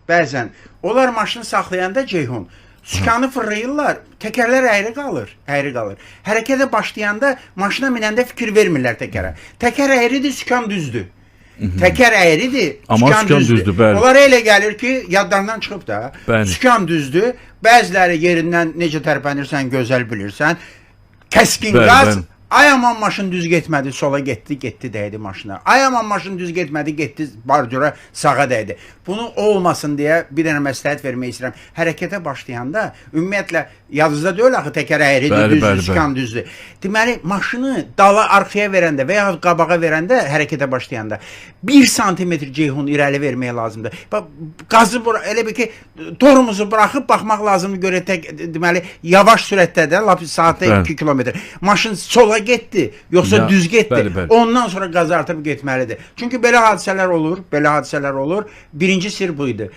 Bəzən onlar maşını saxlayanda Ceyhun, sükanı fırlayırlar, təkərlər əyri qalır, əyri qalır. Hərəkətə başlayanda maşına minəndə fikir vermirlər təkərə. Təkər əyridir, sükan düzdür. Təkər əyridir, Amma sükan sükan düzdür. düzdür, bəli. Onlara elə gəlir ki, yadlarından çıxıb da. Bəli. Sükan düzdür. Bəziləri yerindən necə tərpənirsən gözəl bilirsən. Kəskin qaz. Ay aman maşın düz getmədi, sola getdi, getdi dəydi maşına. Ay aman maşın düz getmədi, getdi bardura sağa dəydi. Bunu olmasın deyə bir dənə məsləhət vermək istəyirəm. Hərəkətə başlayanda ümumiyyətlə yadınızda deyil axı təkər əyridir, düzdür, sükan düzdür. Deməli maşını dala arxaya verəndə və ya qabağa verəndə hərəkətə başlayanda 1 santimetr Ceyhun irəli vermək lazımdır. Bax qazı bura, elə bil ki tormozu buraxıb baxmaq lazımdır görə tək deməli yavaş sürətdə də lap saatda 2 kilometr. Maşın sola getdi, yoxsa düz getdi. Bəli, bəli. Ondan sonra qazı artırıb getməlidir. Çünki belə hadisələr olur, belə hadisələr olur. Birinci sir bu idi.